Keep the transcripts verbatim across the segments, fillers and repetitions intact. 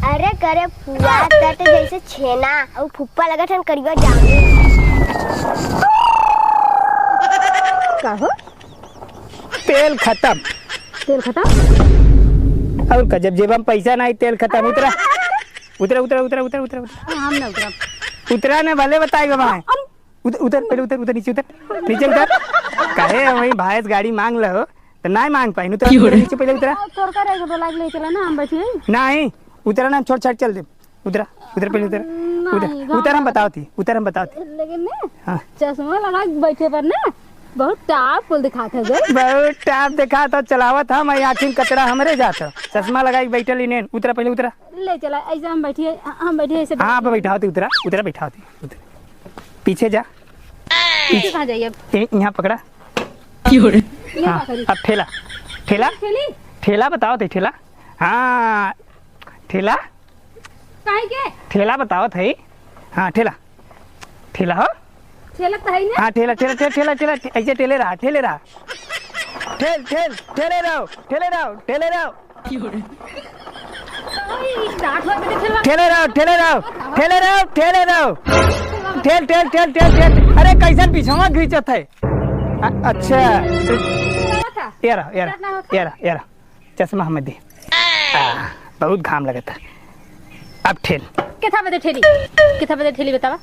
अरे करे फुआ, तट जैसे छेना, अउ फुप्पा लगत हन करिया जामुन। का हो? तेल खतम। तेल खतम? अउर का, जब जेबा में पैसा नाही, तेल खतम। उतरा, उतरा, उतरा। हम ना उतरब। उतरा ने, भले बताई बाबा। हम उत-, उतर, पहले उतर, उतर, नीचे उतर, नीचे उतर। काहे वही भैंस गाड़ी मांग लो, तो नाही मांग पाई, उतरा, क्यों रे? उतरा, नीचे पहले उतरा। आ, तोर का रे, एगो डोला के ले चला ना, हम बैठी हई। नाही, उतरा ना, हम छोड़ छाड़ चल दे। उतरा, उतरा, पहले उतरा। नाही, उतर, गाँव उतर, हम में बताओ थी, उतर, हम बताओ थी। लेकिन ना, हाँ। चश्मा लगा के बैठे पर ना, बहुत top कुल दिखात है बे। बहुत top दिखात हो, चलावत हम, ये आँखी में कचरा हमरे जात हो। चश्मा लगा के बैठल इन्हें, उतरा, पहले उतरा। ले चला, ऐसे हम बैठिए, हम बैठिए ऐसे। हाँ, आप बैठाओ थी, उतरा, उतरा, बैठाओ थी, उतरा। पीछे जा। पीछे कहाँ जाइए अब? ए, यहाँ पकड़ा। क्यों रे? ये हाँ, का करी? अब ठेला, ठेला, ठेली? ठेला बताओ थे, ठेला। हाँ, ठेला। काहे के? ठेला बताओ थे। हाँ, ठेला, ठेला हो। ठेला तो है ही ना। हाँ, ठेला, ठेला, ठेला, ठेला, ठेला, ऐसे ठेले रहा, ठेले रहा। ठेल, ठेल, ठेले रहो, ठेले रहो, ठेले रहो। ओए, डांट हुआ तो ठेलवा। ठेले रहो, ठेले रहो, ठेले रहो, ठेले रहो। ठेल, ठेल, ठेल, ठेल, ठेल। अरे, कैसन पीछवा घींचत है? अ-, अच्छा। ठेलवा था। ये रहा, ये रहा, कितना होता? ये रहा, ये रहा। चश्मा हमें दे। आ, बहुत घाम लगता। अब ठेल। कितना बजे ठेली? कितना बजे ठेली बतावा?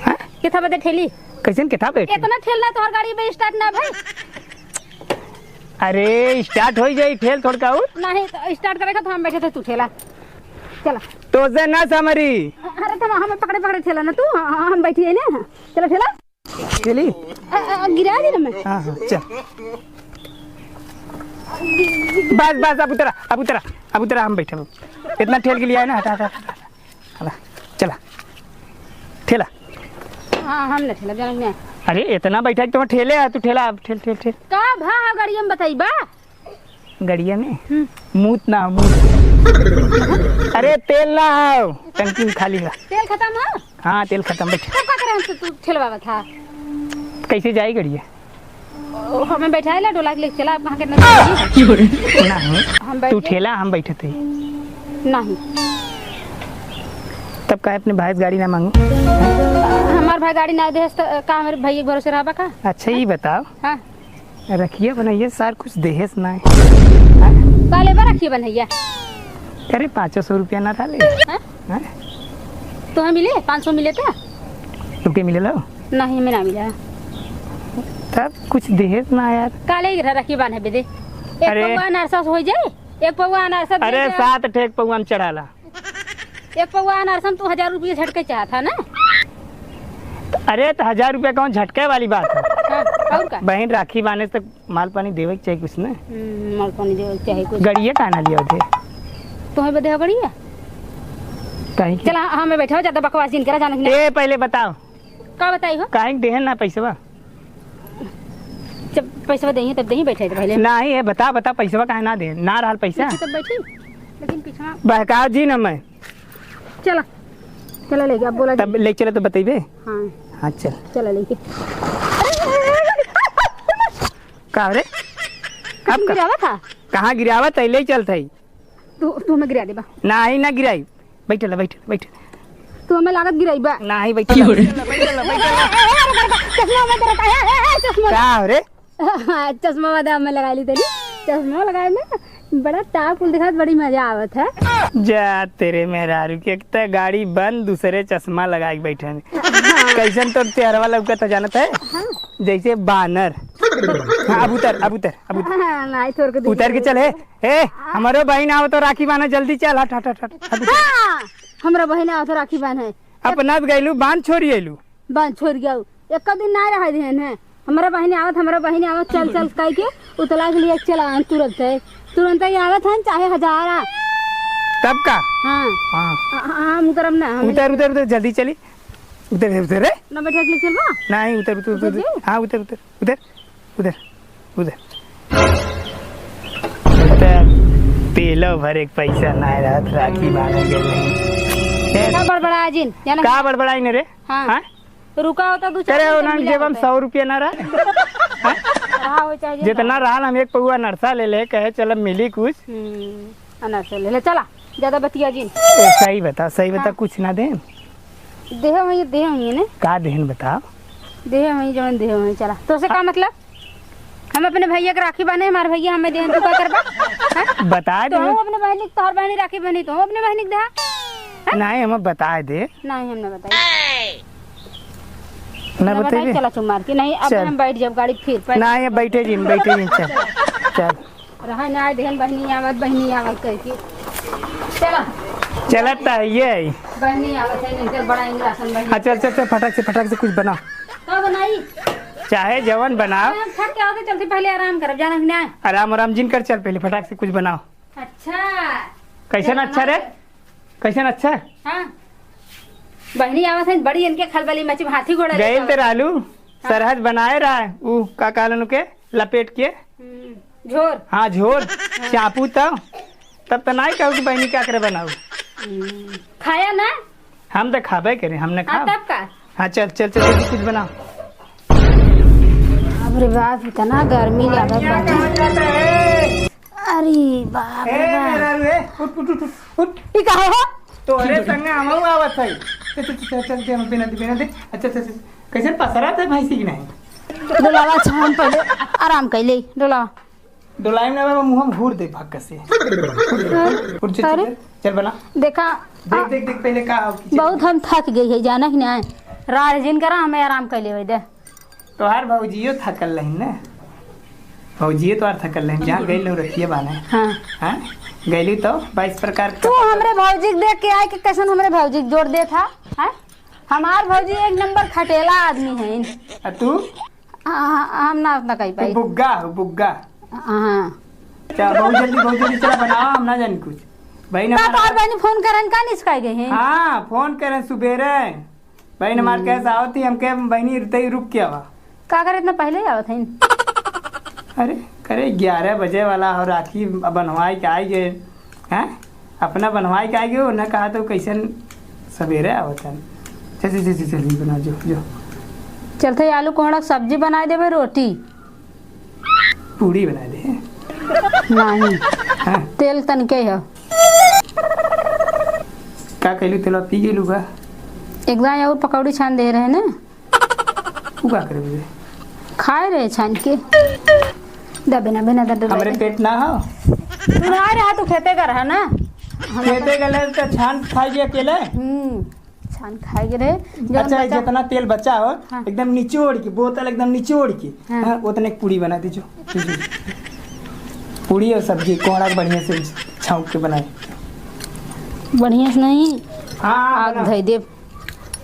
हाँ? कितना बजे ठेली? कैसन कितना बजे ठेली? इतना ठेलना तोहर गाड़ी में start ना भाई। अरे, start हो जाई, ठेल थोड़का और। नहीं, तो start करेगा तो हम बैठे थे, तू ठेला। चला। तो से ना समरी। अरे, तो हमें पकड़े, पकड़े ठेला ना तू, हम बैठी है ना। चला, ठेला। ठेली? अ, अ, गिरा दी ना मैं। हाँ, हाँ, चल। बस, बस, अब उतरा, अब उतरा, अब उतरा, हम बैठे। इतना ठेल के लिए आए ना, हटा, हटा, हटा, हटा। चला, चला। ठेला। हाँ, हम ना ठेला, जाने में। अरे, इतना बैठा है कि तुम ठेले है, तू ठेला, अब ठेल, ठेल, ठेल। का भाव गाड़ी में बताई बा? गड़िया में? हम्म। मूत ना हो, मूत। अरे, तेल ना हो, टंकी में खाली बा। तेल खतम हो? हाँ, तेल खतम, बैठ। तब का करे हमसे तू ठेलवावत हा? कैसे जाई गड़िया? ओ, हमें बैठाए ला, डोला के लेके चला, आप कहाँ के नहीं? नहीं। हम बैठ तू के ठेला, हम बैठत ही। नहीं। तब काहे अपने भाई से गाड़ी ना मांगू? हमार भाई गाड़ी ना देहस त का हमरे भाई के भरोसे रहबा का? अच्छा, ये बताओ। हाँ। रखिया बनैया सार कुछ देहेस ना है। हाँ? का लेबा रखिया बनैया? अरे, पाँचो सौ रुपया ना रहले। हाँ? हाँ? तोहे मिले? पाँच सौ मिले त? तुमके मिले लो? नहीं, हमें ना मिला। तब कुछ देहेस ना यार। का ले रहा रखिया बांधे बदे? एक अरे। पौवा अनारसा से हो जाए? एक पौवा अनारसा दे अरे, दे। सात ठेक पौवा में चढ़ाला। एक पौवा अनारसा में तू हजार रुपया झटके चाहत हा ना? अरे, तो हजार रुपया कौन झटके वाली बात है? हाँ, और का? बहन राखी बांधे से माल पानी देवे के चाही कुछ ना। हम्म, माल पानी देवे के चाही कुछ। गड़िया काहे ना लिया उठे? तोहे बदे हो गड़िया? काहे की? चला, हमें बैठा हो, ज्यादा बकवास जिन करा, जाने के ना। ए, पहले बताओ। का बताई हो? काहे के देहे ना पैसवा? जब पैसवा देही तब देही, बैठे तो पहले। नाही है, बता, बता, पैसवा काहे ना दे? ना रहल पैसा? बैठी तब बैठी, लेकिन पीछा बहकाओ जी ना मैं। चला, चला लेके, अब बोला तब जी। ले चले तो बतइबे? हाँ। हाँ, चल। चला लेके। का रे? कहाँ अब का-, गिरावा था? कहाँ गिरावा था? ले चलत है। तू, तू हमें गिरा देबा। नाही, ना गिराई। बैठल, बैठल, बैठल। तू हमें लागत गिराई बा। नाही, बैठल, क्यों रे? बैठल, बैठल, बैठल। चश्मा मत रखा, ए, ए, ए, चश्मा। का हो रे? चश्मा वादा हमें लगा ली तेरी। चश्मा लगाए में बड़ा टाप कुल दिखात, बड़ी मजा आवत है। जा तेरे मेहरारू के, एक त गाड़ी बंद, दूसरे चश्मा लगा के बैठे हैं। हाँ। कैसन तोर चेहरवा लौकत है जानत है? हाँ। जैसे बानर। हाँ, अब उतर, अब उतर, अब उतर। हाँ, नाही, तोर के उतर के चल, हे, हे, हाँ। हमरो बहिन आवत हो राखी बान्हे, जल्दी चल, हट, हट, हट, हट, हट, उतर। हाँ, हमरा बहिन आवत हो राखी बान्हे। अपना गइलू, बांध छोड़ी अइलू। बांध छोड़ गया। एक दिन ना रह दिहन है। हमरा बहिनी आवत, हमरा बहिनी आवत, चल, चल, कह के उतला के लिए चला आन तुरंत है। तुरंत ही आवत हन, चाहे हजारा। तब का? हाँ। हाँ। आ, आ, हम उतरब ना, हम उतर, उतर, उतर, जल्दी चली। उतर, उतर रे। ना बैठा के लिए चलबा? नहीं, उतर, उतर, उतर, उतर उतर। जाई? हाँ, उतर, उतर, उतर, उतर, उतर। उतर। तेलो भरे के पैसा ना रहत, राखी बांधे के नहीं। का बड़बड़ा जिन, जाना? का बड़बड़ाई ने रे? हाँ। हाँ? रुका होता दू चार करे दिन, हो तब ना, मिला जेब में होता। सौ रुपया ना रहा। हाँ? रहा हो चाहे जितना रहा। रहल, हम एक पौवा अनरसा ले ले, कहे चल अब मिली कुछ। हम्म, अनरसा ले ले, चला। ज्यादा बतिया जिन। ए, सही बता, सही बता, हाँ। कुछ ना देन। देह वहीं, देह वहीं ने। का देहन बताओ? देह वहीं, जवन देह वहीं, चला। तो से का मतलब? हम अपने भैया के राखी बांधे, हमारे भैया हमें देहन, तू का करबा? हैं? बताए तो दे। हम अपने बहनी, तोहर बहनी राखी बनी, तो हम अपने बहनी के देहा? हैं? नहीं, हम बताए दे। नहीं, हम ना बताई। ना ना बताई बताइबे? चला चुप मार के। नहीं, अब चल। हम बैठ जाब गाड़ी फिर, बैठ। ना, ये बैठे जिन, बैठे जिन, चल। चल। रहा ना, देहन बहनी आवत, बहनी आवत करके। चला। चलत त है ये। बहनी आवत है, नहीं तो बड़ा इंग्लासन बहनी। हाँ, चल, चल, चल, फटाक से, फटाक से कुछ बना। का बनाई? चाहे जवन बनाओ। हम थक के आवत है, चलते पहले आराम करब, जाना कि ना? आराम, आराम जिन कर, चल पहले फटाक से कुछ बनाओ। अच्छा। कैसन चल, अच्छा रे? बना। कैसन अच्छा? हाँ। बहनी आवत है, बड़ी इनके खलबली मची, हाथी घोड़ा गइल लेके ते रहलू, हाँ। सरहज बनाए रहा, उ का कहलन के? लपेट के। हम्म, झोर। हाँ, झोर। हाँ। चापू तब, तब त नाई कहू कि बहनी का करे बनाऊ। हम्म, खाया ना? हम त खाबे करे, हम न आ, खाब। तब का? हाँ, चल, चल, चल, जल्दी कुछ बनाओ। बाप रे बाप, इतना गर्मी लागत बाटे। अरे बाप रे ए, बाप। मेहरारू, ए, उठ, उठ, उठ, उठ, उठ। ई का हो? तोहरे संगे हमहू आवत हई। चल, चल, चल, चल, चल, बिना दे, बिना दे। अच्छा, अच्छा, अच्छा। कैसे पसरत है भैंसी की नहीं? डोलावा छान पहले आराम कैले, डोलावा। डोलाइम ना, मुँह में घूर दे भक्क से। उठ, चल, चल, अरे। चल, चल, बना। देखा, देख, आ, देख, देख, पहले का हो, खींचे। बहुत हम थक गई है, जाना कि नहीं? राज जिन करा, हमें आराम कैले होई दे। तोहार भौजियो थकल रही ना, भौजियो तोहार थकल रही, जहाँ गई लो रखिए बाने। हाँ। हाँ? गईली तो बाईस प्रकार के तू हमरे भौजी के देख के आए कि कैसन हमरे भौजी के जोड़ देत हा, हैं? हमार भौजी एक नंबर खटेला आदमी है। आ तू? हाँ, हाँ, हम ना उतना कह तू पाई। बुग्गा हो, बुग्गा। हाँ। चल, बहुत जल्दी, बहुत जल्दी चला बनावा, हम ना जानी कुछ। बहिन का हमार तोहार बहिनी फोन करन का निस्काई गई हैं? हाँ, फोन करन सुबेरे। बहिन हमार हम्म। कैसे आवत ही, हमके बहिनी तई रुक के आवा। का करे इतना पहले ही आवत हईन? अरे, करे ग्यारह बजे वाला हो, राखी बन्हवाई के आई गए। हैं? अपना बन्हवाई के आई गए, उन्हें कहा तो कैसन सवेरे आवत हन। चल, चल, चल, चल, जल्दी बना, जो, जो। चलते आलू कोहड़ा के सब्जी बनाई देबे, रोटी। पूड़ी बनाई दे। नहीं। हाँ। तेल तनके है। का कैलू, तेलवा पी गेलू का? एक दाई और पकौड़ी छान दे रहे ना। उ का करे बे? खाए रहे छान के। दा बिना, बिना दा डोला हमरे दे। पेट ना हो। तू ना रहा, तू खेते का रहा ना। हम खेते गले तो छान खाई गए अकेले। हम्म, छान खाई गए रहे। जौन अच्छा, बचा जितना तेल बचा हो, हाँ। एकदम निचोड़ के, बोतल एकदम निचोड़ के, हाँ। हाँ, उतने पूड़ी बना दीजिए। पूड़ी और सब्जी, कोहड़ा बढ़िया से छौंक के बनाए। बढ़िया से नहीं, हाँ, हाँ, आग बना। धई देब।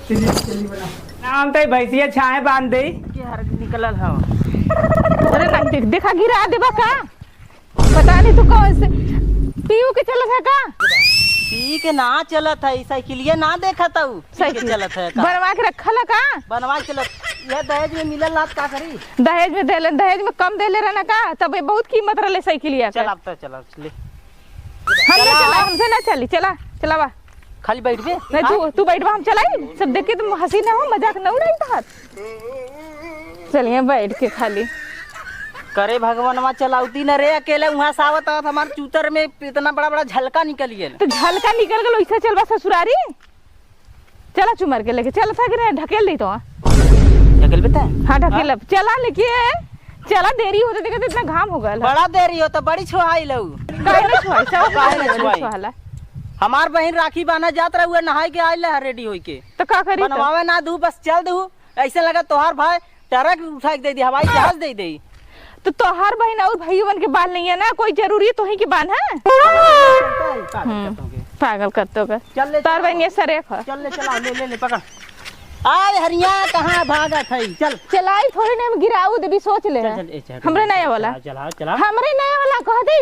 चलिए, चलिए, बना। नाम तो भैंसिया छाहे बांध दे। के हर निकलल हव। अरे नहीं, देख, देखा, गिरा देबा का? पता नहीं तू कौन से पीऊ के चलत है का? पी के ना चलत है, साइकिलिया ना देखत हऊ, पी के साइकिल चलत है का? बनवा के रखल है का? बनवा के चलत, यह दहेज में मिलल ना त का करी? दहेज में देले, दहेज में कम देले रहना का? तब ये बहुत कीमत रहले साइकिलिया के। चल, अब तो चल, अब ले। हम ना चला। चलाई, हमसे ना चली, चला, चलावा। खाली बैठबे? नहीं, तू, हाँ? तू बैठबा, हम चलाई। सब देख के तुम हंसी ना हो, मजाक ना उड़ाई बात। चलिए बैठ के खाली। करे भगवानवा चलावती न रे, अकेले वहाँ से आवत आवत हमार चूतर में इतना बड़ा बड़ा झलका निकल गया। तो झलका निकल गल, वैसे चलबा ससुरारी? चला चुमर के लेके, चल था कि नहीं, ढकेल दे तो। ढकेल बेटा? हाँ, ढकेल हाँ? अब। चला लेके, चला, देरी होते देखते इतना घाम हो गया। बड़ा देरी होता, बड़ी छोहाई लऊ। काहे ना छोहाई, सब काहे ना छोहाई? छोहाला। हमार बहिन राखी बांधा जात रहुए, नहाई के आइल है रेडी होई के। तो का करी तो? बनवावे ना दू, बस चल दू। ऐसे लगा तोहार भाई ट्रक उठा के दे दी, हवाई जहाज दे दे। तो तोहार बहिन और भैया बन के बाल नहीं है ना, कोई जरूरी तो ही के बाल है? पागल हम्म, करता हूँ के। पागल करते हो का? चल ले, तोहार चला। बहिन ये सरेख है। चल ले, चला, ले, ले, ले, पकड़। आय हरिया, कहाँ भागत है? चल। चलाई थोड़ी ने हम गिराऊ देबी, सोच ले चल, है। चल, ए, चल, हमरे चला, नया वाला। चला, चला, चला। हमरे नया वाला कह दी।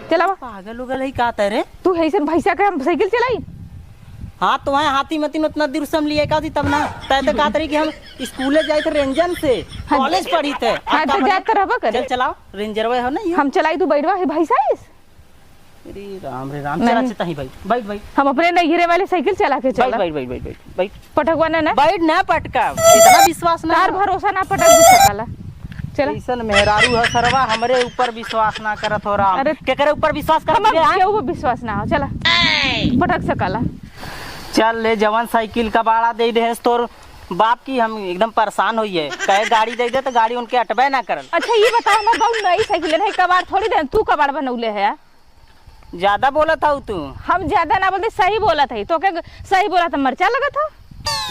चलावा। पागल उगल है का तरे? तू है से भैंसा के हम साइकिल चलाई? हाँ, तो वहाँ हाथी मतीन उतना दूर से हम लिए का थी तब ना। तय तो कहत रही कि हम स्कूले जाए थे रेंजन से, हाँ। कॉलेज पढ़ी थे। हाँ, अब तो का जात तो रहबा करे। चल चलाओ, रेंजरवे हो ना ये। हम चलाई, तू बैठवा, है भैंसा इस? अरे राम रे राम, नहीं। चला चलता ही भाई, बैठ, बैठ। हम अपने नैहरे वाली साइकिल चला के बैठ, चला। बैठ, बैठ, बैठ, बैठ, बैठ। पटकवा ना, ना। बैठ ना पटका, इतना विश्वास ना तार हो। भरोसा ना पटक भी सकाला। चला। ऐसन मेहरारू है सरवा, हमरे ऊपर विश्वास ना करत हो राम। अरे, केकरे ऊपर विश्वास करत हमार रे, हाँ? केहू पे विश्वास ना हो, चला। पटक से काला। चल ले, जवन साइकिल कबाड़ा दे देहेस तोर बाप की, हम एकदम परेशान होइए। कहे गाड़ी दे दे तो गाड़ी उनके अटबे ना करल। अच्छा, ये बताओ, हमार बाबू नई साइकिल है, कबाड़ थोड़ी दे, तू कबाड़ बनौले है। ज्यादा बोलत हऊ तू। हम ज्यादा ना बोलते, सही बोलत है। तो के सही बोला तो मरचा लगत हो।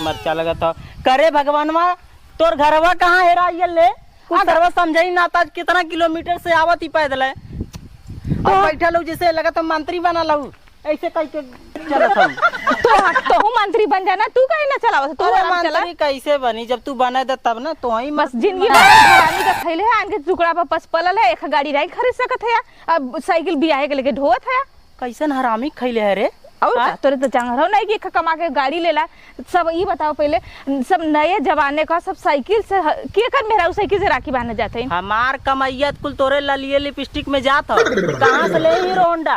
मरचा लगत हो। करे भगवानवा, तोर घरवा कहाँ हेराइल ले? कुछ अगर सरवा समझई ना, त आज कितना किलोमीटर से आवत ही पैदल है। और तो बैठल हऊ जैसे लगत हो मंत्री बनल हऊ, ऐसे कह के चलत हऊ। तो तोहू मंत्री बन जाना, तू काहे ना चलावत? तू अरे आराम चला। मंत्री कैसे बनी, जब तू बने दे तब ना, तो ही बस जिंदगी भर हरामी का खैले है, आन के टुकड़ा पर पस पलल है, एक गाड़ी नहीं खरीद सकत है। अब साइकिल बियाहे के लेके ढोवत है। कैसन हरामी खैले है रे? और हाँ? का? तोरे तो जांगर हो नहीं कि एक कमा के गाड़ी लेला। सब ई बताओ पहले, सब नए जमाने का, सब साइकिल से ह-, केकर मेहरारू साइकिल से राखी बांधे जाते हैं? हमार कमैया त कुल तोरे लालिये लिपस्टिक में जात हो। कहाँ से ले हीरो होंडा?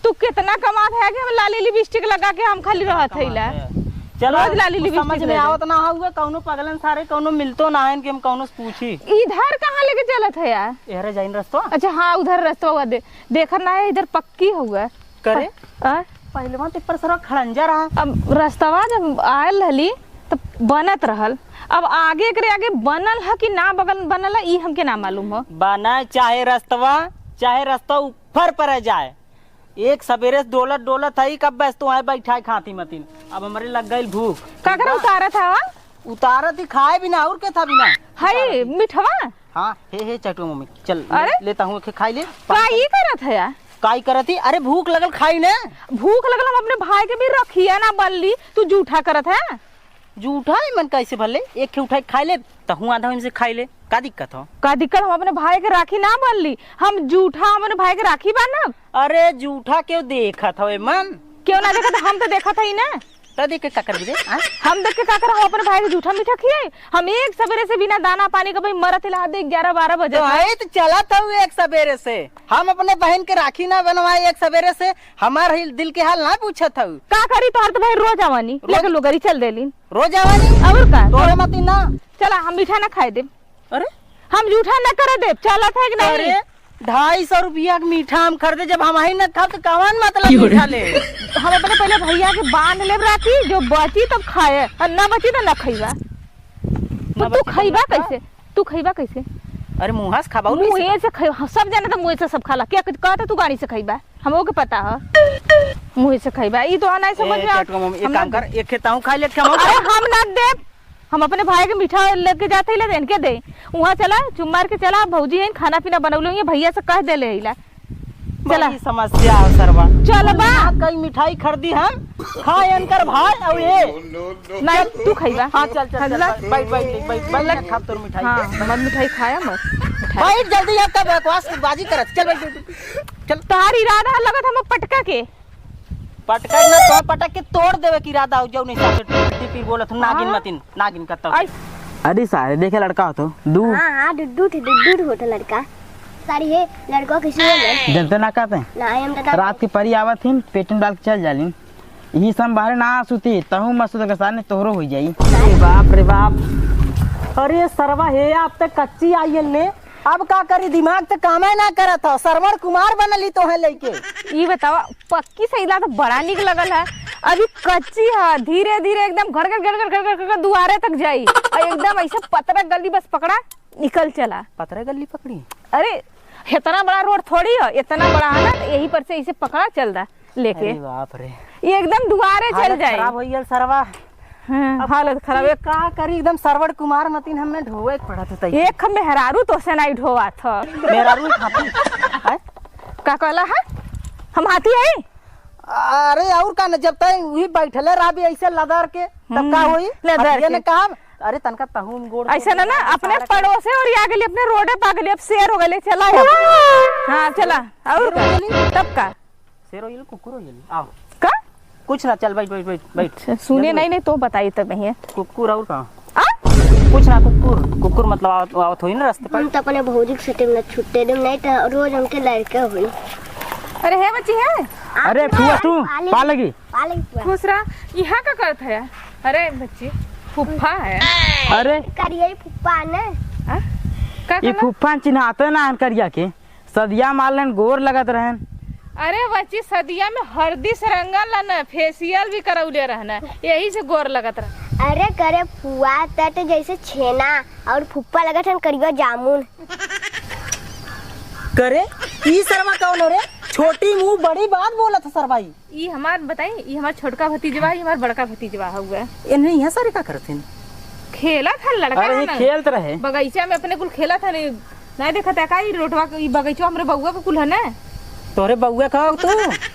तू कितना कमात है कि हम लाली लिपस्टिक लगा के हम खाली रहत है ला? चलो, रोज लाली कुछ समझ लिपस्टिक में लगा। आवत ना हुए, कौनो पगलन सारे कौनो मिलतो ना है कि हम कौनो से पूछी। इधर कहाँ लेके चलत है यार? एहरे जाइन रस्तो। अच्छा हाँ, उधर रस्तो हुआ दे। देखत ना है, इधर पक्की हउवे। करे? आ? पहलवा ते पर सरवा खड़ंजा रहा। अब रस्तवा जब आयल रहली, तब बनत रहल। अब आगे एकरे आगे बनल ह कि ना बगल बनल ह, ई हमके ना मालूम हो। बना चाहे रस्तवा, चाहे रस्तवा ऊपर पर जाए। एक सबेरे से डोलत डोलत हई, कब बस तो आए बैठा है खाती मतीन। अब हमरे लग गइल भूख। का करे उतारत हवा? उतारत ही खाए बिना, और के था बिना? हई, उतारत ही। मिठवा? हाँ, हे, हे, चटुआ मम्मी, चल, ले, अरे? लेता हूँ, एक खाई ले। का ई करत है यार? काई करत ही? अरे, भूख लगल, खाई ने। भूख लगल, हम अपने भाई के भी रखिया ना बनली, तू जूठा करत है। जूठा ही मन कैसे भले? एक खे उठाई खाई ले, तहूँ आधा इनसे खाई ले, का दिक्कत हो? का दिक्कत? हम अपने भाई के राखी ना बनली, हम जूठा, हम अपने भाई के राखी बांधब। अरे, जूठा क्यों देखत हो ए मन? क्यों ना देखत? हम तो देखत हई ना। त देख के का करबी रे, हाँ? हम देख के का करब? हम अपने भाई के जूठा मीठा खियाई? हम एक सबेरे से बिना दाना पानी के भाई मरत हिला दे ग्यारह बारह बजे तो तक। है तो चलत हऊ एक सबेरे से। हम अपने बहन के राखी ना बनवाए एक सबेरे से, हमार हिल, दिल के हाल ना पूछत हऊ। का करी तोहर तो भाई रोज आवानी, रोज? लेके लुगरी चल देली। रोज आवानी? और का? तोरे मती ना। चला, हम मीठा ना खाए देब। अरे? हम जूठा ना करे देब, चलत है कि नहीं? अरे, ढाई सौ रुपया के मीठा हम खरीदे, जब हम ही ना खाब तो कवन मतलब क्यों रे? मीठा ले? हम अपने पहले भैया के बांध लेब राखी, जो बची तब खाए, और ना बची तो ना खइबा। ना तो तू बची तो खइबा ना खा। कैसे? तू खइबा कैसे? अरे, मुँहा से खाबा, मुँहे से खइबा। हाँ, सब जाने तो मुँहे से सब खाला। क्या कहता तू गाड़ी से खइबा? हमहू के पता ह। मुँहे से खइबा। ई तो ना समझ ए, में आ-, चटका मम्मी, एक हम ना काम कर, देब। एक खेता हूँ खा ले, एक खेता हूँ अरे, खा। हम ना देब। हम अपने भाई के मीठा लेके जाते ही ले इनके दे। वहाँ चला, चुप मार के चला, भौजी है, खाना पीना बनौले हुई, भैया से कह देले हिला। चला। बड़ी समस्या है सरवा। चल बा। कई मिठाई खरीदी हम, खा इनकर भाई और ये। नहीं, तू खइबा। हाँ, चल, चल, हाँ, चल, ला। बैठ, बैठ, बैठ, बैठ, बैठ, बैठ, खा तोर मिठाई। हाँ, मत मिठाई खाया मत। बैठ जल्दी, अब का बकवास बाजी करत। चल, बैठ, बैठ, बैठ। चल। तार इरादा लगत हम पटका के। पटका ना, तो पटक के तोड़ देवे की इरादा हो, जौन हिसाब से टीपी बोलत हूँ, नागिन हाँ। मतिन, नागिन का तब। आई। अरे सारे, देखे लड़का हो तो, दू। हाँ, हाँ, डुड्डू थे, डुड्डू थे होता लड़का। सारी है, लड़का किसी ने नहीं। जनते ना कहते? ना, हम तो रात के परी आवत हिन, पेट में डाल के चल जालिन। यही सब बाहर ना सुती, तहूँ मत सुत के सामने तोहरो हो जाई। अरे बाप रे बाप। अरे सरवा हे, आप तक कच्ची आई है ने। अब का करी, दिमाग त कामे ना करत ह। श्रवण कुमार बनली तोहे लइके। ई बतावा, पक्की सैला त बड़ा निक लगल ह, अभी कच्ची ह, धीरे धीरे एकदम गड़गड़ गड़गड़ गड़गड़ गड़गड़ दुआरे तक जाई, और एकदम ऐसे पतरा गली बस पकड़ा निकल चला। पतरा गली पकड़ी? अरे, इतना बड़ा रोड थोड़ी ह, इतना बड़ा ह ना, तो यही पर से ऐसे पकड़ा चल दा। लेके। अरे बाप रे। ये एकदम दुआरे चल हालत जाए। खराब हो गया सरवा। हाँ, अब हालत खराब है। का करी, एकदम श्रवण कुमार मतिन हमें ढोवे के पड़त होता है। एक हम मेहरारू तो से नहीं ढोवा था। मेहरारू हाथी। हैं? का कहला है? हम हाथी है? अरे और का न, जब तक वही बैठले रहबी ऐसे लदर के, तब का हम्म, होई? लदर हथिये के। ने कहा, अरे तनका तहूम गोड़ ऐसे ना, ना, अपने पड़ोसे और या गेली अपने रोडे पा गेली, अब शेर हो गेली, चला अब। हाँ, चला। और शेर हो का? गेली? तब का? शेर हो गेली, कुकुर हो गेली। आओ। का? कुछ ना, चल बैठ, बैठ, बैठ, बैठ। अच्छा, सुने जल्दी नहीं, बैठ। नहीं तो बताई तब नहीं है। कुकुर और का? आ? कुछ ना, कुकुर, कुकुर मतलब आवत, आवत होई ना रास्ते पर। हम तो अपने भौजी के साथे में छुट्टे देम, नहीं तो रोज हमके लड़के होई। अरे है बच्ची है? अरे फुआ तू, पालगी। पालगी फुआ। खुश रहा। यहाँ का करत है? अरे बच्ची, फुफ्फा है। अरे। करिए फुफ्फा ने। आ? का ई कहला? फूफा चिन्हाते ना हन करिया के, सदिया मारलन गोर लगत रहन। अरे बच्ची, सदिया में हरदी से रंगल रहन, फेशियल भी करौले रहन, यही से गोर लगत रहन। अरे करे फुआ, तट जैसे छेना और फुप्पा लगत हन करिया जामुन। करे, ई सरवा कौन हो रे? छोटी मुंह बड़ी बात बोलत है सरवा ई। ई हमार बताई, ई हमार छोटका भतीजवा, ई हमार बड़का भतीजवा हउवे। एने यहाँ सारे का करत हन? खेलत हन लड़का अरे, ये हन। खेलत रहे। बगीचा में अपने कुल खेलत हन। नहीं देखत है का, ई रोडवा के, ई बगीचा हमरे बउआ के कुल है ना। तोरे बउआ का हो तू?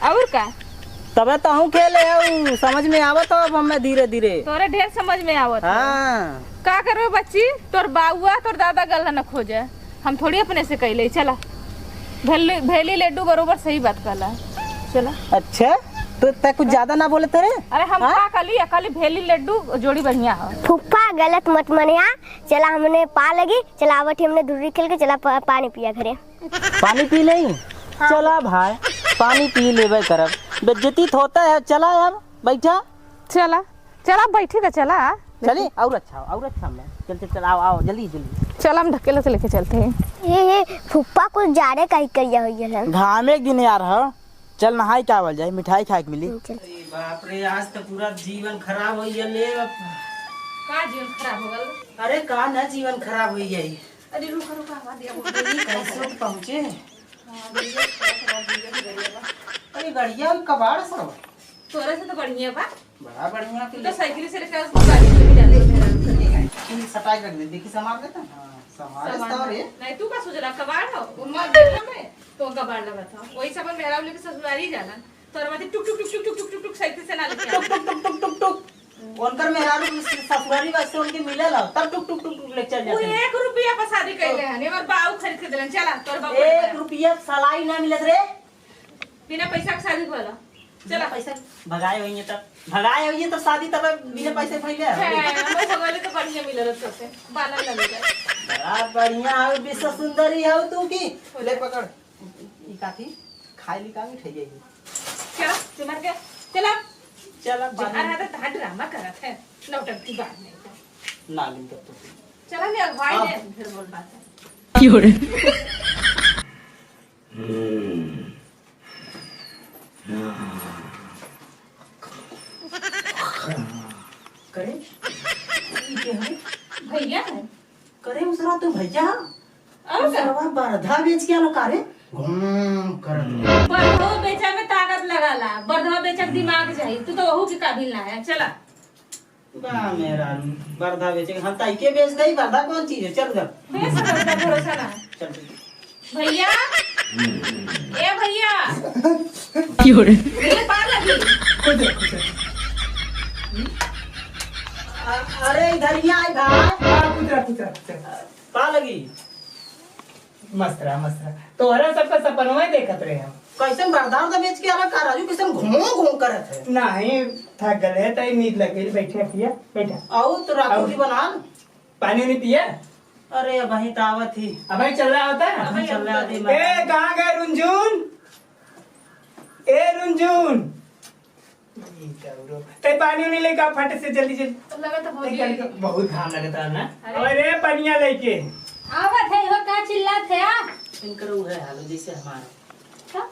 और का? तबे तो हूँ खेले हूँ, समझ में आवत हो अब हमें धीरे धीरे। तोरे ढेर समझ में आवत हो। हाँ। का करबे बच्ची, तोर बाउआ, तोर दादा गल न खोजे। हम थोड़ी अपने से कैले, चला। भेली, भेली लड्डू बरोबर सही बात कहला। चला। अच्छा, तो तै कुछ ज्यादा ना बोले तेरे? अरे हम हाँ? का कहली, कहली भेली लड्डू जोड़ी बढ़िया हो। फूफा गलत मत मनिया, चला हमने पा लगी, चला आवत ही हमने दूरी खेल के, चला प-, पानी पिया घरे। पानी पी लेई? हाँ। चला भाई, पानी पी लेबे करब। बेइज्जती तो होता है, चला अब, बैठा। चला। चला, बैठी त चला। चली, और अच्छा, और अच्छा में। चल, चल, चल, आओ, आओ, जल्दी, जल्दी। चल, हम ढकेला से लेके चलते हैं। ये, ये फुप्पा कुछ जाड़े का ही करिया हुई है। घामे के दिन यार ह। चल, नहाई के आवल जाए, मिठाई खाए के मिली। चल। अरे बाप रे, आज तो पूरा जीवन खराब हो गया ले। का जीवन खराब हो गल? अरे का ना जीवन खराब हो गई। अरे रुक, रुक, हवा दिया, बोल। कैसे पहुँचे? हाँ, बढ़िया, बढ़िया, बढ़िया, बढ़िया बा। अरे, गड़िया और कबाड़ सब। तोरे से तो बढ़िया बा। बड़ा बढ़िया तू के तो साइकिल से लेकर उसको गाड़ी में भी डाल दे, मेहरारू के लिए। तू सटाई रख दे, देखी संभाल देता। हाँ, संभाल संभाल देता दे। रे। नहीं, तू का सोच रहा, कबाड़ हो? वो मत देख हमें, तो कबाड़ लगा था। वही सब मेहरारू लेके ससुरारी जाना। तोरे बात टुक, टुक, टुक, टुक, टुक, टुक, टुक, टुक, साइकिल से ना लेके टुक, आना। टुक, टुक, टुक, टुक, टुक। उनकर मेहरारू से ससुरारी बस से उनके मिले ला, तब टुक, टुक, टुक, टुक, लेके चल वो जाते हैं। एक रुपया पर शादी कैले हन, एकर बाऊ खरीद के देलन। चला, तोर बाऊ एक खरीद रुपया सलाई ना मिलत रे। बिना पैसा के शादी भला। चला। पैसा भगाए होइए तब, भगाए होइए तब शादी तब बिना पैसे भइले है। है, वो भगवान तो बढ़िया मिलल सबसे, बाला लग जाए। बड़ा बढ़िया है, विश्व सुंदरी है तू की। ले पकड़। ई काथी? खाए ली का मिठाई है? चला, चुमर के, चला। चला, जा, पानी। अरे, तो तहां ड्रामा करत है, नौटंकी बाद में। ना ली तब तो। चला ले, भाई हाँ। ले, फिर बोल बात है। क्यों रे? करे? ई के हवे? भैया है। करे उसरा तो भैया? और का? सरवा बरधा बेच के आलो का रे? घूम करत। बरधो बेचा में ताकत लगाला, बरधो बेचक दिमाग चाही, तू तो ओहू के काबिल ना है। चला। बा मेरा बरधा बेचे, हम ताई के बेच दई, बरधा कौन चीज है? चल उधर। बेच सकता, भरोसा ना है। चल, चल। भैया, ए भैया। क्यों रे? भैया, पार लगी। खुश रह, खुश रह। अ-, अरे, इधर ही आए भाई। हाँ, खुश रह, खुश रह, खुश रह। पार लगी। मस्त रहा, मस्त रहा। तोहरा सबका सपनवा देखत रहे हम। कैसन बरदार तो बेच के आवा का राजू, कैसन घूम घूम करत है? नहीं, थक गले, तई नींद लग गई, बैठे पिया, बैठा। आऊ तो राजू आऊ। जी बना। पानी नहीं पिया? अरे, अबहीं त आवत ही। अबहीं चल रहा होता? अबहीं चल रहा होता। ए, कहाँ गए रुंझुन? ए, रुंझुन। ई का उरो। ते पानी उनी लेके आ, फट से, जल्दी, जल्दी। तो लगत है भौजी। ते कल बहुत घाम लगता है ना? अरे। अरे, पनिया लेके। आवत है, हो का चिल्लात है, आ? इनकर उहे हाल है, जैसे हमारा। का?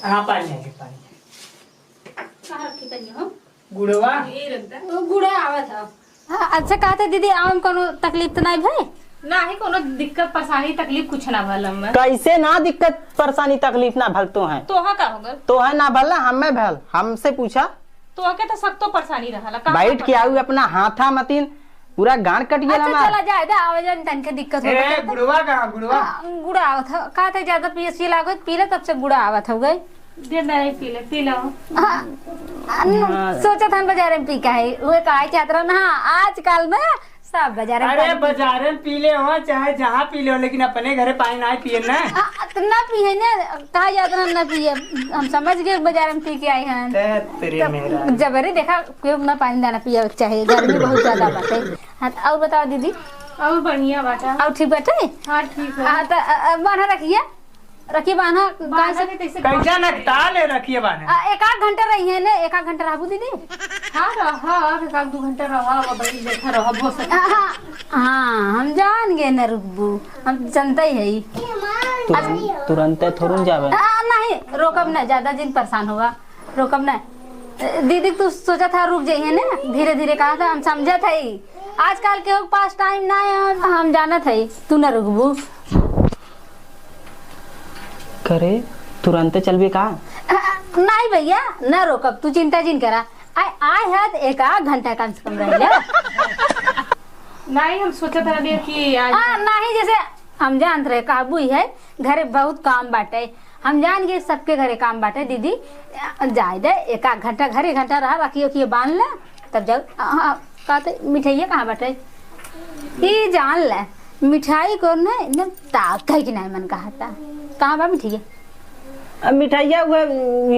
हाँ, पानी है, पानी है। कहाँ रखी पनिया हो? गुड़वा? ये रख दे। वो गुड़ा आवत ह। हाँ, अच्छा, कहते दीदी, आवे में कोनो तकलीफ तो नहीं भई? नाही, कोनो दिक्कत, परेशानी, तकलीफ कुछ ना भल हमें। कैसे ना दिक्कत, परेशानी, तकलीफ ना भल तो है? तोहा का हो गल? तो है ना भल ना, हमें भल, हमसे पूछा। तोहके तो सख्तो परेशानी रहला, कहाँ बैठ के परेशानी? आऊ अपना हाथा मतीन, पूरा गांड कट गेल अच्छा, हमार। चला जाए दे, आवे जाए में तनके दिक्कत हो ए, गल। गुड़वा कहाँ, गुड़वा? हाँ, गुड़ा आवत ह। कहते ज्यादा पियसी लागत, पी ले, तब से गुड़ा आवत हो गई। दे दे, पी ले, पी लो। हाँ, अन-, हाँ। सोचत हन बाजारे में पी के आई। उहे कहे चाहत रहन, हाँ, आजकल में सब बाजारे में अरे, पानी पी बाजारे में पी ले हो, चाहे जहाँ पी ले हो, लेकिन अपने घरे पानी ना पिए ना। आ, तो ना पिए ना, कहा जात रहन ना पिए। हम समझ गए बाजारे में पी के आई हन। ते तेरे तब मेरा। जबरी देखा, कोई ना पानी दाना पिए के चाहे, गर्मी बहुत ज्यादा बाटे। हाँ, तो और बताओ दीदी। और बढ़िया बाटा। और ठीक बाटे? हाँ, ठीक है। हाँ, तो, अ, अ, बांधा रखिए। रखिए बांधा, बांधा काहे से के कैसे कैसा नकताल है, रखिए बांधा। आ, एक आध घंटा रही है ने, एक आध घंटा रहबू दीदी। हाँ, रहा, अब एक आध दू घंटा रहा, अब बैठ बैठा रहा, बहुत सही। हाँ, हाँ, हम जान गए न रुकबू, हम जनता ही है। तुरंत, तुरंते थोड़ू जावे। हाँ, नहीं, रोकब ना, ज्यादा जिन परेशान होगा, रोकब ना। दीदी, तू सोचा था रुक जाइए ना, धीरे धीरे कहा था, हम समझा था ही। आजकल के पास टाइम ना है, हम जाना था ही, तू ना रुकबू। करे, तुरंते चलबे का? आ, नहीं भैया, ना रोकब, तू चिंता जिन करा। आए, आए है तो एक आध घंटा कम से कम रह ले। नहीं, हम सोचत रहलिए कि आज आ, नहीं, जैसे हम जानत रहे, काबू ही है, घरे बहुत काम बाटे। हम जान गए सबके घरे काम बाटे, दीदी, जाए दे, एक आध घंटा घरे, घंटा रहा, रखिए, रखिए, बांध ले, तब जाओ। आ, आ, का तो मिठाइया कहाँ बाटे? ई जान ले, मिठाई को न एकदम ताकै के नाय मन कहता। कहाँ बा मिठाइया? अब मिठाइया उहे,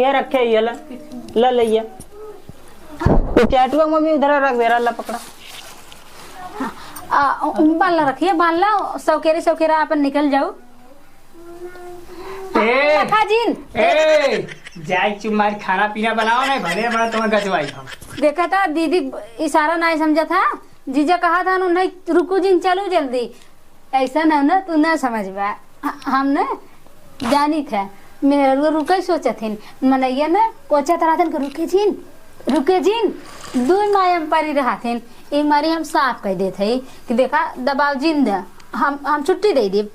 ये रखे, ये ला, ला ले ये। वो चैटुआ में भी उधर रख दे रहा, ला पकड़ा। हाँ, आ, उ-, उ-, बांध ला रखिए, बांध ला, सौकेरे, सौकेरा अपन निकल जाऊ। ए, लखा जिन। ए, जाए चुप मार, खाना पीना बनाओ ना, भले बड़ा तुम्हें गजवाई हम। देखा था दीदी इशारा नहीं समझा था, जीजा कहा था उन्हें रुको जिन, चलो जल्दी। ऐसा ना ना तू ना समझबा, ह-, हम ना जानी थे मेहरुआ रुके सोचत हिन, मनैया ना कोचत रहतन के रुके जिन, रुके जिन, दुई मायम परी रहत हिन। ई मारी हम साफ कह देत हई कि देखा दबाव जिन दे, हम, हम छुट्टी दे देब।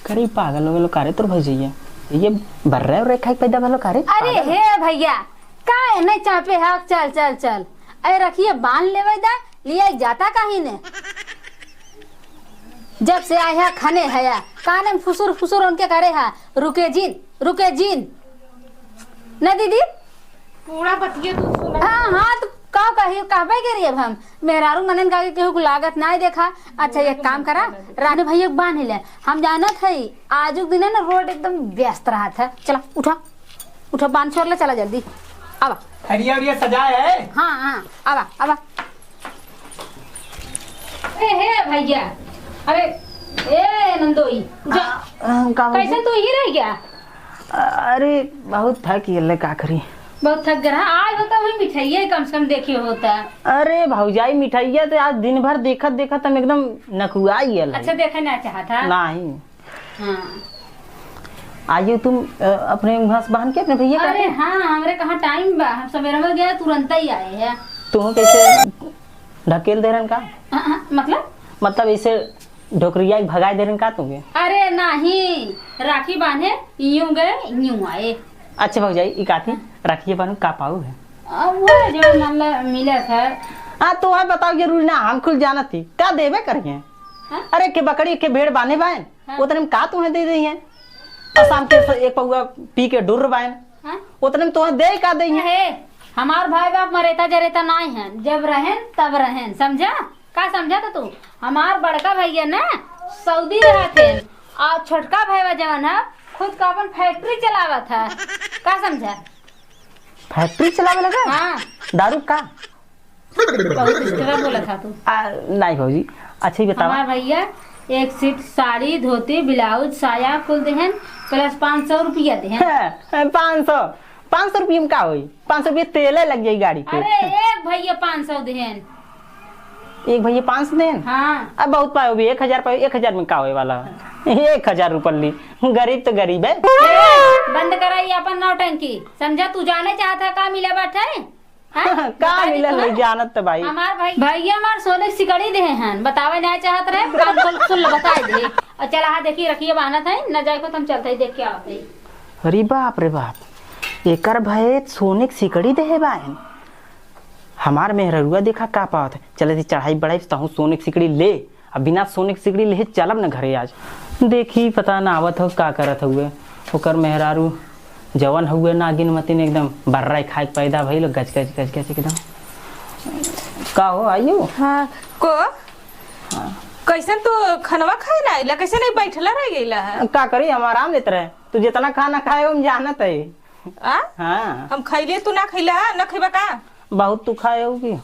करे, ई पागल हो गेलो का रे तोर भौजैया? ये बर्रे और रेखा के पैदा भलो का रे? अरे पागल। हे भैया, का एने चापे हक? चल, चल, चल। अरे रखिए, बांध लेवे दा, लिया जाता कहीं ने। जब से आए है खने है, काने में फुसुर फुसुर उनके करे है, "रुके जिन, रुके जिन।" न दीदी? पूरा बतिया तू सुना। हाँ, हाँ, तो का कही, कहबे करी अब हम। मेहरारू मनन का के केहू को लागत नाय देखा। अच्छा, एक काम करा, रानू भैया के बांध ले। हम जानत हई, आजु के दिन है ना, रोड एकदम व्यस्त रहत है। चला, उठा, उठा, बांध छोड़ ले, चला जल्दी। आवा। हरिया, हरिया सजाए है। हाँ, हाँ, आवा, आवा। ए, हे भैया, अरे, ए नंदोई, जा। आ, आ, का हो कैसे गया? तू ही रह गया? अरे, बहुत थक गेले, का करी? बहुत थक गया। आज होता वही मिठाइये कम से कम देखे होता। अरे भौजाई, मिठाइया तो आज दिन भर देखत देखत हम एकदम नकुआ गेल है। अच्छा, देखे ना चाहता? नहीं। हाँ। आइए तुम, अ, अपने वहाँ से बहन के अपने भैया के अरे आते? हाँ, हमरे कहाँ टाइम बा, हम सवेरे में गया, तुरंत ही आए हैं। तुम कैसे ढकेल दे रहन का? हाँ, हाँ, मतलब? मतलब ऐसे ढोकरिया के भगाए दे रहन का तुमके? अरे नहीं, राखी बांधे, यूं गए, यूं आए। अच्छा भौजाई, ई काथी राखिए बांधू का पाऊ है? आ, वो जो मान ला मिला था। आ, तो है बताओ जरूरी ना, हम खुल जानत थी, का देवे करिए? हाँ? अरे के बकरी के भेड़ बांधे बाएन, हाँ। उतने में का तुम्हें दे दी है? और शाम के स-, एक पौवा पी के डुर्र बाएन, हाँ? उतने में तुम्हें दे का दी है? हे, हमार भाई बाप मरेता जरेता नाई है, जब रहेन तब रहेन, समझा? का समझा था तू? हमार बड़का भैया ना सऊदी रहत है और छोटका भैया जवन है खुद का अपन फैक्ट्री चलावत है, का समझा? फैक्ट्री चलावे लगा? हाँ। दारू का? बहुत extra बोला था तू। आ, नहीं भौजी, अच्छा ही बताओ। हमार भैया एक सेट साड़ी, धोती, ब्लाउज, साया कुल देहन, plus पाँच सौ रुपया देहन। हैं, पाँच सौ? पाँच सौ रुपया में का होई? पाँच सौ रुपया तेले लग जाई गाड़ी के। अरे, एक भैया पाँच सौ देहन। एक भैया पाँच सौ देहन? हाँ। अब बहुत पायो भी, एक हजार पायो, एक हजार में का होए वाला है? एक हजार रुपया ली, गरीब तो गरीब है। ए, बंद करा ये अपन नौटंकी, समझा? तू जाने चाहता का मिला बाटे? हाँ? का बता दे मिलल तू है, ना। जानत त भाई। हमार भाई, भैया हमार सोने की सिकड़ी देहे हैं, बतावे ना चाहत रहे, कान खोल के सुन लो, बताए दे। और चला, हाँ, देखिए, रखिए, बानत है, न जाए को तुम चलते ही देख के आवत है। अरे बाप रे बाप, एकर भय सोने की सिकड़ी देहे बाइन। हमार मेहररुआ देखा का पावत है, चले थी चढ़ाई बढ़ाई, तहूँ सोने की सिकड़ी ले। अब बिना सोने के सिकड़ी लेहे चलब न घरे आज। देखी, पता न आवत हो का करत हुए। ओकर मेहरारू जवन हुए नागिन मतिन एकदम बर्रा खाए के पैदा भइल, गच गच गच गच एकदम। का हो आयु? हाँ, को? हाँ। कैसन तू खनवा खाए ना आइला? कैसे नहीं बैठला रह गइला है? का करी, हम आराम लेत रहे। तू जितना खाना खाए, हम जानत है। आ? हाँ। हम खइले, तू ना खइला, ना खइबा का? बहुत तू खाए होगी।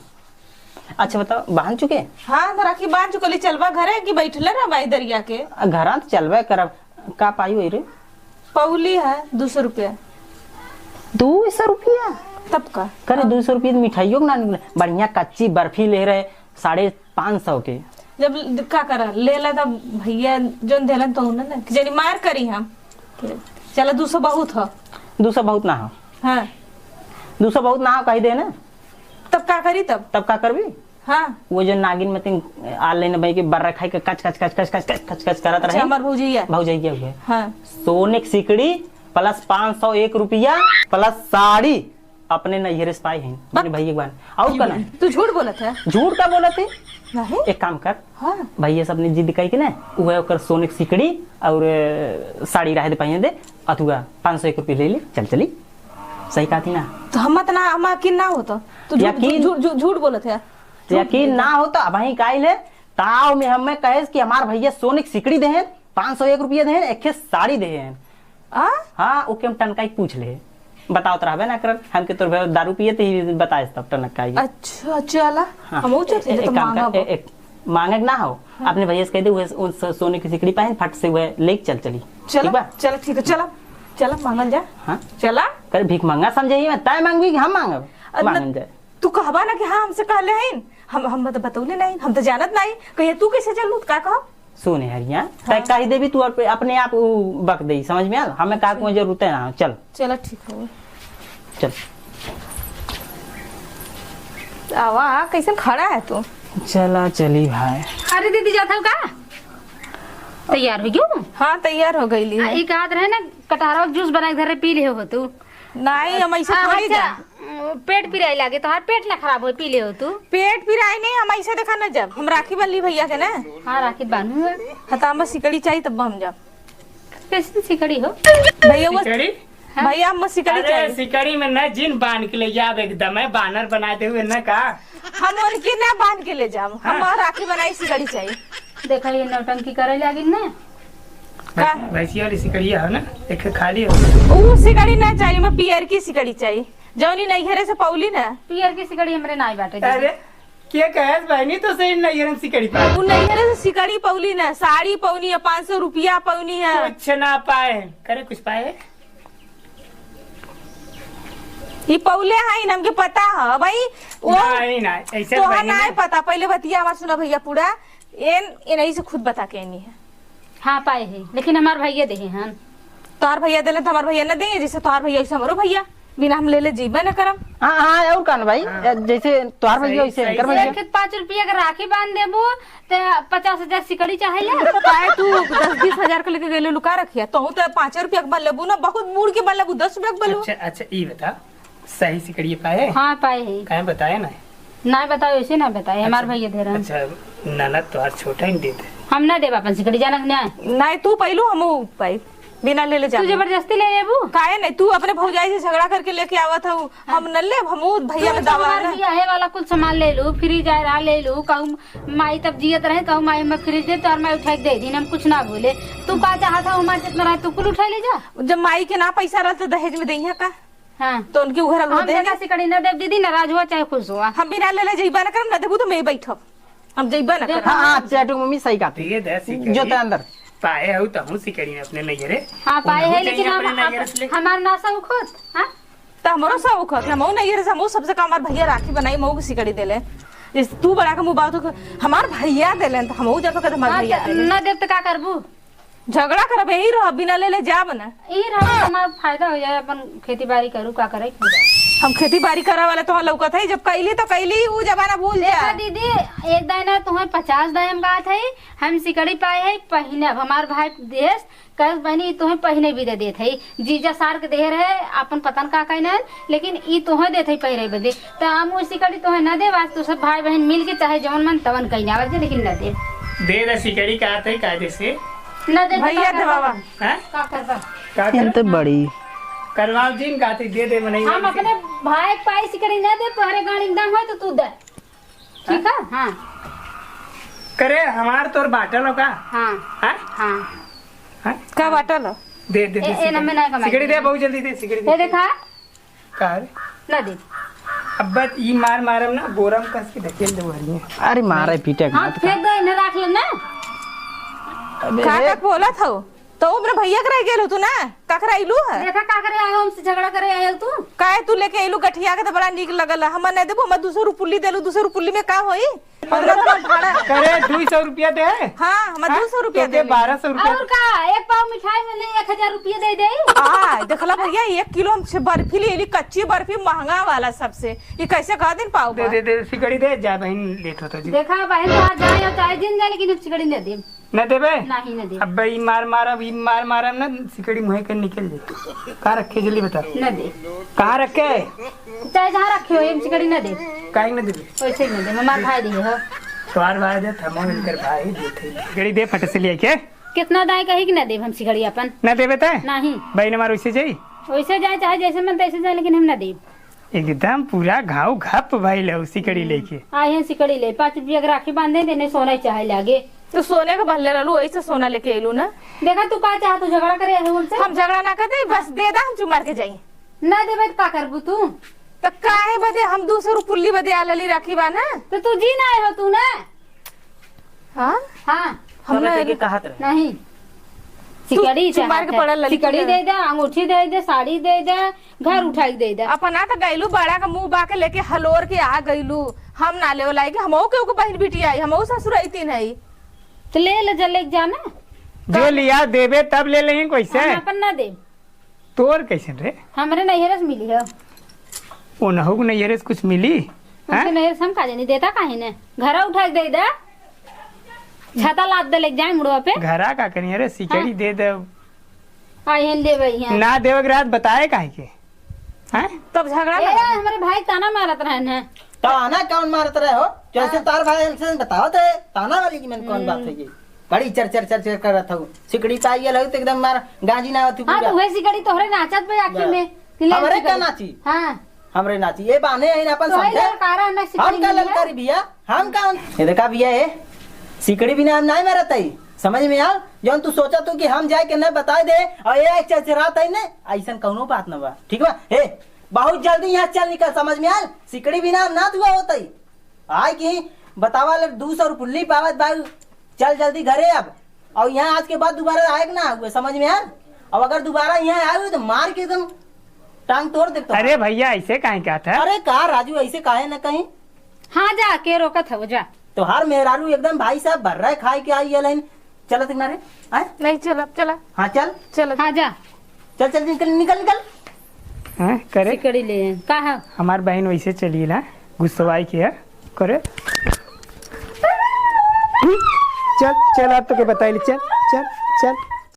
अच्छा बताओ, बांध चुके? हाँ, तो राखी बांध चुकली, चलबा घरे कि बैठले रहबा ई दरिया के? आ, घरा तो चलबे करब। का पाई होई रे? पौली है, दो सौ रुपया। दो सौ रुपया? तब का? करे, दो सौ रुपया तो मिठाइयों के ना निकले। बढ़िया कच्ची बर्फी ले रहे, साढ़े पाँच सौ के। जब ल-, का करा, लेला तब भैया जोन देलन तो ना, ना, कि जनी मार करी हम। चला, दो सौ बहुत ह। दो सौ बहुत ना हो। हाँ। दो सौ बहुत ना हो, कही दे ना। तब का करी तब? तब का करबी? हाँ। वो जो नागिन में तीन आल लेने भाई के बर्रा खाई के कच, कच, कच करत अच्छा, रहे। हमार भौजैया। भौजैया हुए। हाँ। सोने की सिकड़ी plus पाँच सौ एक रुपया plus साड़ी अपने नैहरे से पाए हैं, अपने बक। भैया के बहन। और का ना? तू झूठ बोलत है। झूठ का बोलत है? नहीं। एक काम कर। हाँ। भैया से अपनी जिद कही के ना, वह ओकर सोने की सिकड़ी और, अ, साड़ी रहे दे, पहिने दे, अथुआ पाँच सौ एक रुपया ले ले, चल चली। सही कहती ना? तो हम मत ना, हम यकीन ना होता। तू झूठ, यकीन झूठ, झूठ, झूठ बोलत है। झूठ यकीन बोलत ना है। हो तो अबहीं काई ले, ताव में हमें कहेस कि हमार भैया सोने की सिकड़ी देहेन, पाँच सौ एक रुपया देहेन, एक ठे साड़ी देहेन। आ? हाँ, ओके हम टनकाई पूछ ले। बतावत रहबे ना करत, हमके तोर भैया दारू पिए ते ही बताए तब टनकाई। अच्छा, चला। हाँ। हम ऊ चलते ए-, तो एक काम कर, मांगब। ए-, एक, मांगे के ना हो, हाँ। अपने भैया से कह दे, उहे उन स-, सोने की सिकड़ी पाए, फट से उहे लेके चल चली। चला, ठीक बा? चला, ठीक है, चला, चला, मांगल जा। हाँ। चला। कर भीख मांगा समझे ही में, तय मांगबी कि हम मांगब? अरे न, मांगल जाए। तू कहबा ना कि हाँ, हमसे कहले हईन, हम, हम तो बतौले नहीं, हम तो जानत नहीं, कहिए तू कैसे चलू, तो का कहब? सुन हरिया, हाँ। तय कही देबी तू, और अपने आप उ बक देई, समझ में आल? हमें का कोई जरूरत है ना, चल। चला, ठीक है। चल। आवा, कैसन खड़ा है तू? चला, चली भाई। अरे दीदी, जात हो का? तैयार हो गयो? हाँ, तैयार हो गईली आ, है। ई कहत रहे ना, कटहरा के जूस बना के धरे पी ले हो तू। नहीं, हम ऐसे आ, थोड़ी अच्छा, जा। पेट पिराए लागे, तोहार पेट ना खराब हो, पी ले हो तू। पेट पिराए नहीं, हम ऐसे देखा ना जब। हम राखी बांधली भैया के ना। हाँ, राखी बांधू है। हाँ, तो हम सिकड़ी चाहिए तब हम जब। कैसे सिकड़ी हो? भैया वो सिकड़ी? हाँ। भैया, हम सिकड़ी अरे, चाहिए। सिकड़ी में न जिन बांध के ले जाब, एकदम है बानर बनाए दे हुए न का? हम उनके ना बांध के ले जाब, हम हाँ। राखी बनाई सिकड़ी चाहिए। देखा, ये नौटंकी करे लागिन ना। का? भैंसिया वाली सिकड़िया हो ना, एक खाली हो। ऊ सिकड़ी ना चाहिए, मैं पियर की सिकड़ी चाहिए, जौनी नैहरे से पौली ना। पियर की सिकड़ी हमरे नाई बाटे, दीदी। अरे, के कहे बहनी तो सही नैहरे से सिकड़ी पाए। ऊ नैहरे से सिकड़ी पौली ना, साड़ी पौनी है, पाँच सौ रुपया पौनी है। कुछ ना पाए, करे कुछ पाए? ई पौले है, इनम के पता है भाई। वो नहीं, नहीं, ऐसे तोहा बहनी नहीं ना। पता, पहले बतिया हमार सुना भैया पूरा। एन, एन ऐसे खुद बता के आनी है। हाँ, पाए है, लेकिन हमार भैया देहे हन। तोहार भैया देले तो हमार भैया न देहे, जैसे तोहार भैया वैसे हमरो भैया, बिना हम ले ले जीबे न करम। हाँ, हाँ, और का न भाई, हाँ। जैसे तोहार भैया सही, वैसे सही, इनकर भैया। एक पाँच रुपया के राखी बांध देबू, ते पचास हजार सिकड़ी चाहे ले। काहे तू दस बीस हजार के लेके गइले लुका रखिया, तोहू तो पाँच रुपया के बन लेबू ना, बहुत मूड़ के बन लेबू, दस रुपया के बन लेबू। अच्छा, अच्छा, ई बता, सही सिकड़िए पाए? हाँ, पाए है। काहे बताए ना? ना बताओ, ऐसे ना बताए, हमार अच्छा, भैया दे रहे हैं। अच्छा, ननद तोहार छोटा ही देते। हम ना देब अपन सिकड़ी, जानत ना। नहीं, तू पहलू, हम पाई, बिना ले ले तू जाबू। जबरदस्ती ले लेबू? काहे नहीं, तू अपने भौजाई से झगड़ा करके लेके आवत हऊ, हम न लेब, हम ऊ भैया तू में तो दवा हमार ना। बियाहे वाला कुल सामान ले लू, फ्रिज आयर आ ले लू, कहूँ माई तब जियत रहे, कहूँ माई में फ्रिज दे, तोहर माई उठा के दे दिन, हम कुछ ना बोले। तू का चाहत हऊ, हमार जितना रहे, तू कुल उठा ले जा। जब माई के ना पैसा रहल, तो दहेज में देइहे का? हाँ। तो उनके उघरल हो हम दे देना दे। सिकड़ी ना देब दीदी, नाराज हुआ चाहे खुश हुआ। हम बिना ले ले जइबा ना करब, ना देबू तो मैं बैठब। हम जइबा ना देख करब। हाँ, हाँ, चैटू मम्मी सही कहती। ये दे सिकड़ी। जो ते अंदर। पाए हऊ तहूँ सिकड़ी अपने नैहरे। हाँ, पाए उनहूँ है, लेकिन चाहिए हम, अपने नैहरे से ले। हमार ना शौक होत, हाँ? तो हमरो शौक होत, हमहू नैहरे से, हमहू सबसे कम हमार भैया राखी बनाई, मऊ के सिकड़ी देले। जैसे तू बड़ा के मुँह बात हो, हमार भैया देले, तो हमहू जब तो कहते हमार हाँ, भैया तो देले। ना देब तो का करबू? झगड़ा करब, यही रह, बिना ले ले जाब ना। यही रह, हमार फायदा हो जाए, अपन खेती बाड़ी करू, का करे। हम खेती बाड़ी करे वाला तोहर लौकत है, जब कैली तो कैली, ऊ जमाना भूल जा। देखा दीदी, एक दाई ना तुम्हें पचास दाई हम कहत है, हम सिकड़ी पाए है, पहिने अब हमार भाई देश, कहे बहनी, ई तोहे पहिने भी दे देत है। जीजा सार के देहे रहे, अपन पता न का कहने, लेकिन ई तोहे देत है पहिरे बदे। त हम उ सिकड़ी तोहे न देब, आज तू सब भाई बहन मिल के चाहे जवन मन तवन कहीं आवत जे, लेकिन न देब। दे दे सिकड़ी, कहत है कायदे से। न दे भैया का करबा? देवावा। हैं? का करबा? का एन करबा? तो बड़ी। करवाओ जिन, कहत है दे दे मनई हम से। अपने भाई के पाई सिकड़ी न दे, तोहरे गाड़ी में दम है तो तू दे। ठीक है? हाँ। करे, हमार तोर बाटल हो का? हाँ। हाँ? हाँ। हाँ? का बाटल हो? दे, दे, दे, ए, ए, सिकड़ी। ना, मैं ना कमाई। सिकड़ी दे, बहुत जल्दी दे, सिकड़ी दे। ए, देखा। का रे? ना दे। अब बस ई मार मारम ना, बोरम कस के ढकेल दे वही में। अरे, मारे पीटे के हाथ मत फेंक दे, इन्हें रख ले ना। अबे का रे। तक बोला था वो? तो हमरे भैया के रह गेल हो तू ना, का करे अइलू है? देखा का करे आयो, हमसे झगड़ा करे आयो तू। काहे तू लेके अइलू गठिया के, तो बड़ा नीक लगल है। हमर नहीं देबू, हमर दू सौ रुपुल्ली देलू, दू सौ रुपुल्ली में का होई? पंद्रह सौ भाड़ा। करे दू सौ रुपया दे। हाँ, हमर हाँ? दू सौ रुपया तोके दे। बारह सौ रुपया। और का, एक पाव मिठाई में ले एक हजार रुपया दे दे। आ, देखला भैया, एक किलो हम से बर्फी ले अइली, कच्ची बर्फी महंगा वाला सबसे। ये कैसे कह दिन पाव दे, बा? दे, दे, सिकड़ी दे, जा बहिन, लेट होता जी। देखा बहिन, तो आज जाए और चाहे जिन जाए, लेकिन हम सिकड़ी न देब। न देबे? नहीं, न देब। अब्बे ई मार मारब, ई मार मारब न, सिकड़ी मुँहे के निकल जाई। कहाँ रखे, जल्दी बता। न देब। कहाँ रखे? चाहे जहाँ रखे हो, हम सिकड़ी न देब। काहे न देबे? वैसे ही न देब, हमार भाई दिए हो। तोहार भाई देत, हम इनकर भाई देत है। सिकड़ी दे फट से लेके। कितना दाए कही कि न देब हम सिकड़ी अपन? न देबे ते? नहीं। बहिन हमार वैसे जाई? वैसे जाए, चाहे जैसे मन तैसे जाए, लेकिन हम न देब। एकदम पूरा घाव घप भइल है सिकड़ी लेके। आए हैं सिकड़ी ले, पाँच रुपया के राखी बांधे, देने सोना ही चाहे लागे। तो सोने के बहले रहलू, वही से सोना लेके अइलू ना। देखा तू का चाहत, तू झगड़ा करे आए हो हमसे? हम झगड़ा ना करते, बस दे दा, हम चुमार के जाई। ना देबे तो का करबू तू? तो काहे बदे हम दू सौ रुपुल्ली बदे आ लली राखी बा ना? तो तू जी ना आए हो तू ना? हाँ? हाँ। हम तोरा ना के कहत रहे। नहीं। तू सिकड़ी चुप मार के चाहत है। पड़ल लड़की सिकड़ी ना। दे दे, अंगूठी दे दे, साड़ी दे दे, घर उठाई दे दे। अपना तो गइलू बड़ा का मुंह बाके लेके हलोर के आ गइलू। हम ना लेवे लायक, हमहू के ओके बहिन बिटिया आई, हमहू ससुर आई तीन है। तो ले ले, जा लेके जाना। जो लिया देबे तब ले लेंगे, कैसे? हम अपन ना दे। तोर कैसन रे? हमरे नैहरे से मिली है। ओनहु के नैहरे से कुछ मिली? उनके हैं? नैहरे से हम का जानी, देता काहे ने? घरा उठा के दे दे। छाता लाद दे, लेके जाए मुड़वा पे। घरा का करिए रे, सिकड़ी हाँ। दे दे। आ, यहाँ ले भाई, यहाँ। ना देवे के रात बताए काहे के? हैं? तब झगड़ा ए, लगा। हमरे भाई ताना मारत रहे ने। ताना कौन मारत रहे हो? जैसे हाँ। तार भाई हमसे बताओ थे, ताना वाली की मन कौन बात हम्म। है ये? बड़ी चर चर चर चर करत हऊ। सिकड़ी पाई गेल हऊ तो एकदम मार गांजी ना होती हाँ, पूरा। तो वही सिकड़ी तोहरे नाचत बे आखिर बस। में। कि ले हमरे सिकड़ी। का नाची? हाँ। हमरे नाची। ये बाने है ना अपन तो वही समझे? ललकारा ना सिकड़ी हम का में ललकारी भैया? हम का? ये देखा भैया, ये सिकड़ी बिना हम नहीं मरत है। समझ में आल? जौन तू सोचा तू कि हम जाए के नहीं बताए दे और ये एक चरचरात है ने, ऐसन कौनो बात ना बा। ठीक बा? हे, बहुत जल्दी यहाँ चल निकल, समझ में आल? सिकड़ी बिना हम ना दुआ होत है। आय कि बतावा ले, दू सौ रुपुल्ली पावत बा, चल जल्दी घरे अब। और यहाँ आज के बाद दोबारा आए के ना हुए, समझ में आल? अब अगर दोबारा यहाँ आए हुए तो मार के एकदम टांग तोड़ देता। अरे भैया, ऐसे काहे कहत है? अरे का राजू, ऐसे काहे ना कहीं? हाँ, जा, के रोकत है वो, जा। तोहार मेहरारू एकदम भाई साहब भर रहा है, खाए के आई है लाइन। चलत ना रे, आए? नहीं, चल, अब चला। हाँ, चल। चल। हाँ, जा। चल, चल, निकल, निकल, निकल। हैं, करे? सिकड़ी ले, का है? हमार बहिन वैसे चली ला, गुस्सवाई के है, करे। चल, चल, अब तो के बताइली, चल, चल, चल।